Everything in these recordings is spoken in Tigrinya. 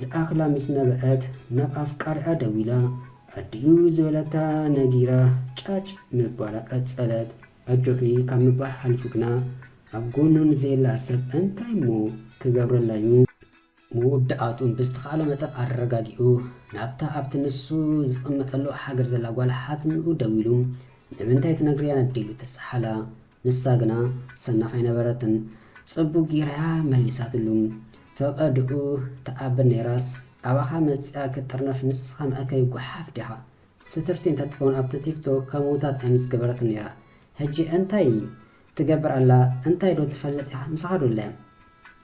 ዝኣኽላ ምስ ነበዐት ናብ ኣፍቃሪኣ ደዊላ ኣዲኡ ዝበለታ ነጊራ ጫጭ ምባላ ቀጸለት። ኣጆኺ ካብ ምባል ሓሊፉ ግና ኣብ ጎኑ ንዘየላ ሰብ እንታይ እሞ ክገብረላ እዩ? መወዳእትኡ ብዝተኻእለ መጠን ኣረጋጊኡ ናብታ ኣብቲ ንሱ ዝቕመጠሉ ሃገር ዘላ ጓል ሓትንኡ ደዊሉ ንምንታይ ትነግርያ ነዲሉ ተሰሓላ። ንሳ ግና ሰናፍ ኣይነበረትን። ጽቡቕ ጌራ እያ መሊሳትሉ። ፈቐድኡ ትኣበ ነይራስ ኣባኻ መጺኣ ክትጥርነፍ ንስኻ መእከይ ጓሓፍ ዲኻ? ስትርቲ እንተትኸውን ኣብቲ ቲክቶክ ከምኡታት ኣይምስገበረትን ነይራ። ሕጂ እንታይ ትገብር ኣላ? እንታይ ዶ ትፈልጥ ኢኻ? ምሳኻ ዶ ኣለያ?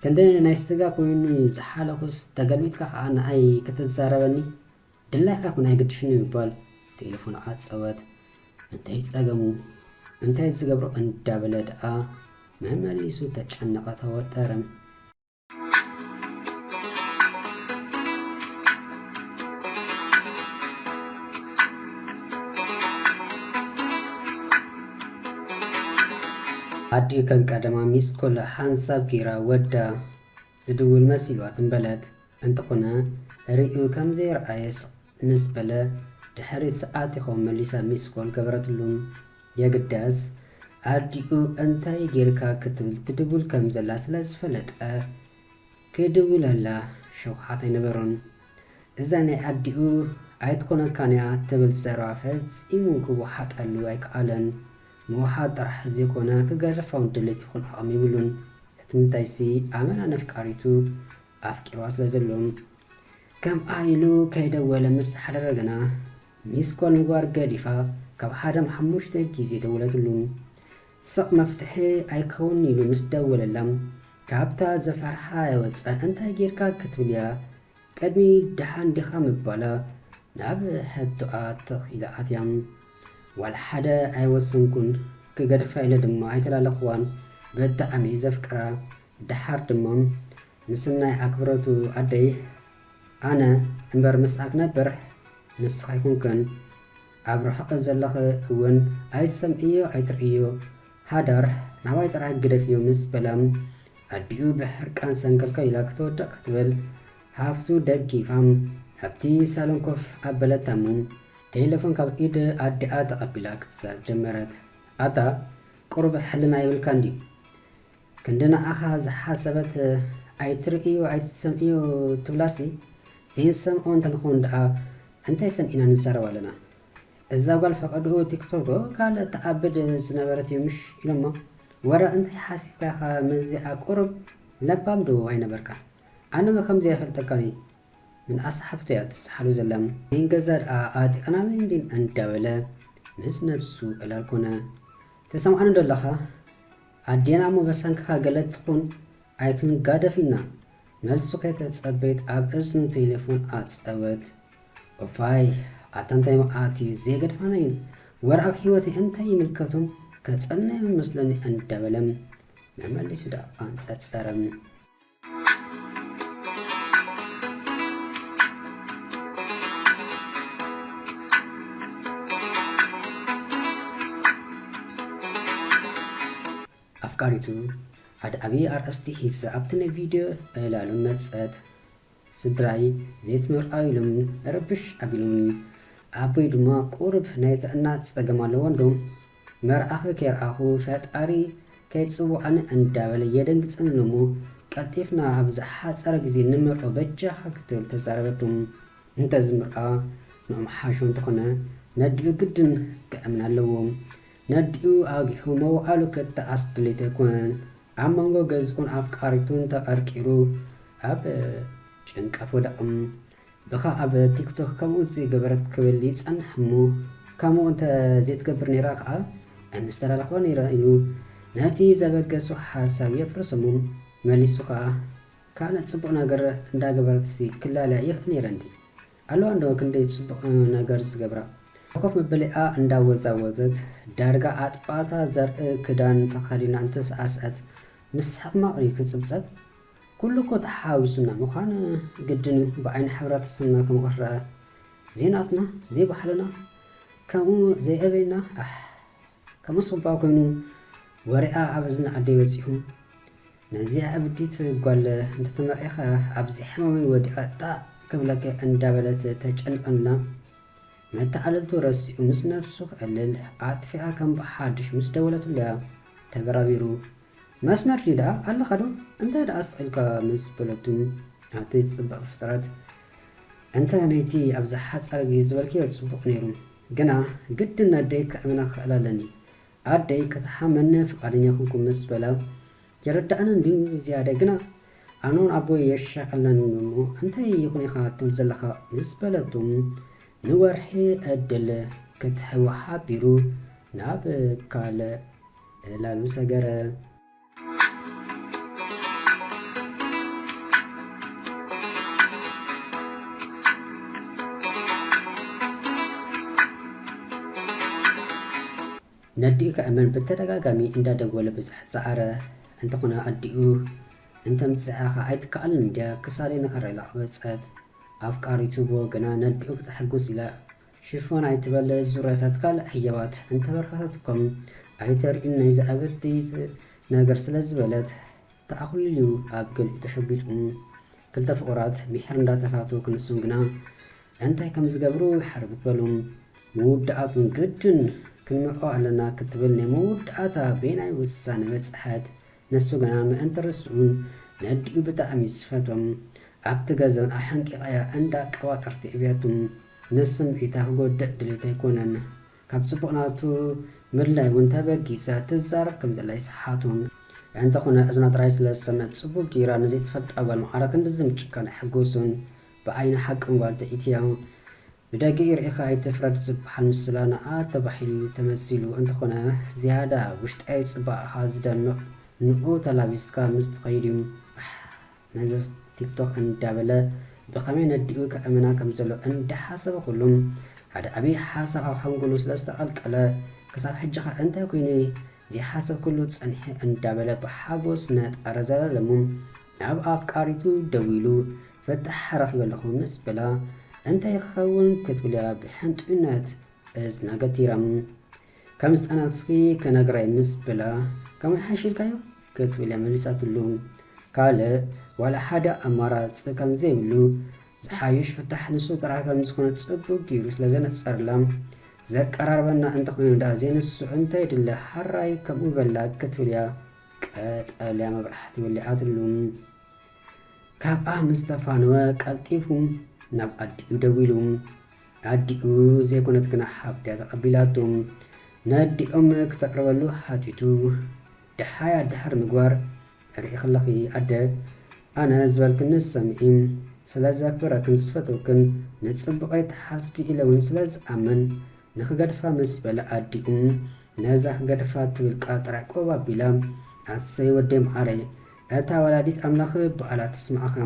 ክንዲ ናይ ስጋ ኮይኑ ዝሓለኹስ ተገልቢጥካ ከኣ ንኣይ ክትዛረበኒ? ድላይካ ይኹን ኣይግድሽን ብምባል ቴሌፎን ዓጸወት። እንታይ ጸገሙ? እንታይ ዝገብሮ እንዳበለ ደኣ መመሊሱ ተጨነቐ፣ ተወጠረ። ኣዲኡ ከም ቀደማ ሚስኮል ሓንሳብ ጌራ ወዳ ዝድውል መሲልዋ ትንበለት። እንተኾነ ርእዩ ከም ዘይረኣየ ስቕ ምስ በለ ድሕሪ ሰዓት ይኸውን መሊሳ ሚስኮል ገበረትሉ። የግዳስ ኣዲኡ እንታይ ጌርካ ክትብል ትድውል ከም ዘላ ስለ ዝፈለጠ ክድውለላ ሸውሃት ኣይነበሮን። እዛ ናይ ኣዲኡ ኣይትኮነካን እያ ትብል ዘረባ ፈጺሙ ክወሓጠሉ ኣይከኣለን። ምውሓጥ ጥራሕ ዘይኮነ ክገድፋ እውን ድሌት ይኹን ዓቕሚ የብሉን። እቲ ምንታይሲ ኣመና ነፍቃሪቱ ኣፍቂርዋ ስለ ዘሎ። ከምኣ ኢሉ ከይደወለ ምስ ሓደረ ግና ሚስኮል ምግባር ገዲፋ ካብ ሓደ ሓሙሽተ ግዜ ደወለትሉ። ስቕ መፍትሒ ኣይከውን ኢሉ ምስ ደወለላ ካብታ ዘፈርሓ ኣይወጸ እንታይ ጌርካ ክትብል እያ ቅድሚ ደሓን ዲኻ ምባላ ናብ ሕቶኣ ትኺላ ኣትያ። ዋላ ሓደ ኣይወሰንኩን፣ ክገድፋ ኢለ ድማ ኣይተላለኽዋን። ብጣዕሚ ዘፍቅራ፣ ደሓር ድማ ምስናይ ኣክብረቱ ኣደይ ኣነ እምበር ምስኣ ክነብር ንስኻ ኣይኮንክን። ኣብ ርሑቕ ዘለኺ እውን ኣይትሰምዕዮ ኣይትርእዮ፣ ሓዳር ናባይ ጥራሕ ግደፍዮ ምስ በላ ኣዲኡ ብሕርቃን ሰንከልከል ኢላ ክትወድቕ ክትብል ሃፍቱ ደጊፋ ኣብቲ ሳሎን ኮፍ ኣበለታ እሞ ቴሌፎን ካብ ኢድ ኣዲኣ ተቐቢላ ክትዛረብ ጀመረት። ኣታ ቁሩብ ሕልና የብልካን ድዩ? ክንዲ ንዓኻ ዝሓሰበት ኣይትርእዮ ኣይትሰምዕዮ ትብላሲ፣ ዘይንሰምዖ እንተንኸውን ደኣ እንታይ ሰሚዕና ንዛረብ ኣለና? እዛ ጓል ፈቐድኡ ቲክቶክ ዶ ካልእ ትኣብድ ዝነበረት እዩ ምሽ ኢሎማ። ወረ እንታይ ሓሲብካ ኢኻ መዚኣ ቁሩብ ለባም ዶ ኣይነበርካን? ኣነ መ ከምዚ ኣይፈልጠካን እዩ። ምን ኣስሓብቶ እያ ትስሓሉ ዘላ። ኔን ገዛ ደኣ ኣዕጢቕናለይ እንዲን እንዳበለ ምስ ነብሱ ዕላል ኮነ። ትሰምዓኒ ዶ ኣለኻ? ኣዴና እሞ በሰንክኻ ገለ ትኹን ኣይክንጋደፍ ኢና። መልሱ ከይተጸበየት ኣብ እዝኑ ቴሌፎን ኣጸወት። ኡፋይ፣ ኣታ እንታይ መዓት እዩ ዘይገድፋናይን ወረ ኣብ ህይወተይ እንታይ ይምልከቶም ከጸልናዮም መስለኒ እንዳበለ መመሊሱ ደኣ ኣንጸርጸረ። ኣፍቃሪቱ ሓደ ዓብዪ ኣርእስቲ ሒዛ ኣብቲ ናይ ቪድዮ ዕላሉ መጸት። ስድራይ ዘይትምርዓው ኢሎም ርብሽ ኣቢሎምኒ። ኣቦይ ድማ ቁሩብ ናይ ጥዕና ጸገም ኣለዎ እንዶ። መርዓኺ ከይረኣኹ ፈጣሪ ከይጽውዓኒ እንዳበለ የደንግጸኒ እሞ ቀልጢፍና ኣብ ዝሓጸረ ግዜ ንምርዖ በጃኻ ክትብል ተዛረበቶም። እንተዝምርዓ ንኦም ሓሾ እንተኾነ ነዲኡ ግድን ክእምን ኣለዎ። ነዲኡ ኣጊሑ መውዓሉ ክጠዓስ ድሌቱ ኣይኮነን። ኣብ መንጎ ገዝኡን ኣፍቃሪቱን ተቐርቂሩ ኣብ ጭንቀት ወደቐ። ብኻ ኣብ ቲክቶክ ከምኡ ዘይገበረት ክብል ይጸንሕ እሞ ከምኡ እንተ ዘይትገብር ነይራ ከኣ ኣይምስተላለኽዋ ነይረ ኢሉ ነቲ ዘበገሶ ሓሳብ የፍርስ እሞ መሊሱ ከኣ ካልእ ጽቡቕ ነገር እንዳገበረትሲ ክላለያ ይኽእል ነይረ እንዲ። ኣለዋ እንዶ ክንደይ ጽቡቕ ነገር ዝገብራ። ኮፍ መበሊኣ እንዳወዛወዘት ዳርጋ ኣጥባታ ዘርኢ ክዳን ተኸዲና እንተሰኣሰዐት ምስ ሕማቕ እዩ ክጽብጸብ። ኩሉ እኮ ተሓዋዊሱና ምዃን ግድን እዩ። ብዓይኒ ሕብረተሰብና ከምኡ ክረኣ ዘይናትና ዘይባህልና ከምኡ ዘይኣበየና ኣሕ። ከምኡስ እባ ኮይኑ ወሬኣ ኣብ እዝኒ ኣደይ በጺሑ። ነዚኣ ዕብዲት ጓል እንተተመርዒኻ ኣብዚ ሕማመይ ወዲቐ ጣእ ክብለኪ እንዳበለት ተጨንቐላ። መተዓልልቱ ረሲዑ ምስ ነብሱ ክዕልል ኣጥፊኣ ከም ብሓድሽ ምስ ደወለትሉ እያ ተበራቢሩ። መስመር ድዩ ደኣ ኣለኻ ዶ? እንታይ ደኣ ስቕ ኢልካ ምስ በለቱ ኣብቲ ጽብቕቲ ፍጥረት እንተ ነይቲ ኣብዚ ሓጻር ግዜ ዝበልክዮ ጽቡቕ ነይሩ። ግና ግድን ኣደይ ከእምና ክኽእል ኣለኒ። ኣደይ ክትሓመኒ ፍቓደኛ ኮንኩ ምስ በላ ይርዳእኒ እንድዩ ዝያዳ ግና ኣነውን ኣቦይ የሻቐለኒ እሞ እንታይ ይኹን ኢኻ ትብል ዘለኻ ምስ በለቱ ንወርሒ ዕድል ክትህቦ ሓቢሩ ናብ ካልእ ዕላሉ ሰገረ። ነዲኡ ከእመን ብተደጋጋሚ እንዳደወለ ብዙሕ ጸዓረ። እንተኾነ ኣዲኡ እንተምጽኣኻ ኣይትከኣልን እንድያ ክሳደይ ንኸረላ ኣወጸት። ኣፍቃሪቱ ብወገና ነዲኡ ክተሐጉስ ኢላ ሽፎን ኣይትበል ዙርያታት ካልእ ህያባት እንተበርኸተትኩም ኣይተርእዩን ናይ ዝዕብድቲ ነገር ስለ ዝበለት ተኣኹልልዩ ኣብ ገሊኡ ተሸጒጡ። ክልተ ፍቑራት ምሒር እንዳተፋቱ ክንሶም ግና እንታይ ከም ዝገብሩ ይሓርቡ በሉ። ምውዳኣቱን ግድን ክንምዕኦ ኣለና ክትብል ናይ መወዳእታ ቤናይ ውሳነ በጽሐት። ንሱ ግና ምእንቲ ርስኡን ነዲኡ ብጣዕሚ ዝፈቶም ኣብቲ ገዛን ኣሐንቂቓያ እንዳ ቀባጠርቲ እብያቱም ንስምዒታ ክጎድእ ድሌት ኣይኮነን። ካብ ጽቡቕ ናቱ ምድላይ እውን ተበጊሳ ትዛረብ ከም ዘላ ይስሓቱን። እንተኾነ እዝና ጥራይ ስለ ዝሰምዐት ጽቡቕ ጌራ ንዘይትፈልጣ ጓል ማዕረ ክንድዚ ምጭካን ኣሕጎሱን። ብዓይኒ ሓቅን ጓል ትኢትያ ብደጊኡ ርኢኻ ኣይትፍረድ ዝበሃል ምስላ ንኣ ተባሂሉ ተመሲሉ። እንተኾነ ዝያዳ ውሽጣዊ ጽባቐኻ ዝደምቕ ንኡ ተላቢስካ ምስ ትኸይድ እዩ። ኣሕ፣ ነዚ ቲክቶክ እንዳበለ ብኸመይ ነዲኡ ከእምና ከም ዘሎ እንዳሓሰበ ኩሉ ሓደ ዓብዪ ሓሳብ ኣብ ሓንጎሉ ስለ ዝተቐልቀለ ክሳብ ሕጂ ኸ እንታይ ኮይኑ ዘይሓሰብኩሉ ጸኒሐ እንዳበለ ብሓጎስ ነጣረ ዘላለሙ ናብ ኣፍቃሪቱ ደዊሉ ፍታሕ ረኺበ ኣለኹ ምስ በላ እንታይ ክኸውን ክትብል እያ ብሕንጡይነት እዝና ገቲራ። ከም ዝጠነስኪ ክነግረይ ምስ በላ ከም ሓሽልካዮ ክትብል እያ መሊሳትሉ። ካልእ ዋላ ሓደ ኣማራፂ ከም ዘይብሉ ዝሓይሽ ፍታሕ ንሱ ጥራሕ ከም ዝኾነ ጽቡቕ ገይሩ ስለ ዘነጸረላ ዘቀራርበና እንተኾይኑ ደኣ ዘይንሱ እንታይ ድለ ሓራይ ከምኡ በላ ክትብል እያ ቀጠልያ መብራህቲ ወሊዓትሉ። ካብኣ ምስ ተፋነወ ቀልጢፉ ናብ ኣዲኡ ደዊሉ። ኣዲኡ ዘይኮነት ግና ሓብትያ ተቐቢላቶ። ነዲኦም ክተቅርበሉ ሓቲቱ። ደሓያ ድሕሪ ምግባር ርኢ ከለኺ ኣደ ኣነ ዝበልክኒ ሰምዒ። ስለ ዘክብረክን ዝፈትወክን ንጽቡቐይ ትሓስቢ ኢለ እውን ስለ ዝኣምን ንኽገድፋ ምስ በለ ኣዲኡ ነዛ ክገድፋ ትብል ቃል ጥራይ ቆብ ኣቢላ ኣሰይ ወደይ መዓረይ እታ ወላዲት ኣምላኽ ብኣላ ትስማዕኻ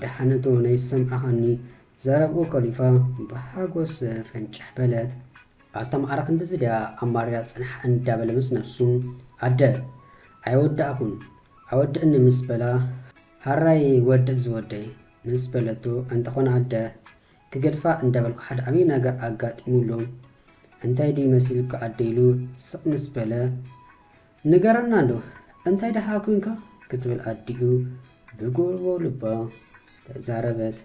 ደሓነቶ ናይ ሰምዓኻኒ ዘረብኡ ከሊፋ ብሓጎስ ፈንጭሕ በለት። ኣታ መዓረ ክንድዚ ድያ ኣማርያ ጽንሕ እንዳበለ ምስ ነብሱ ኣደ ኣይወዳእኹን ኣወድእኒ ምስ በላ ሃራይ ወድእ ዝወደይ ምስ በለቱ እንተኾነ ኣደ ክገድፋ እንዳበልኩ ሓደ ዓብዪ ነገር ኣጋጢሙሉ እንታይ ድዩ መሲልኩ ኣደ ኢሉ ስቕ ምስ በለ ንገረና እንዶ እንታይ ደሓ ኩንካ ክትብል ኣዲኡ ብጎቦ ልባ ተዛረበት።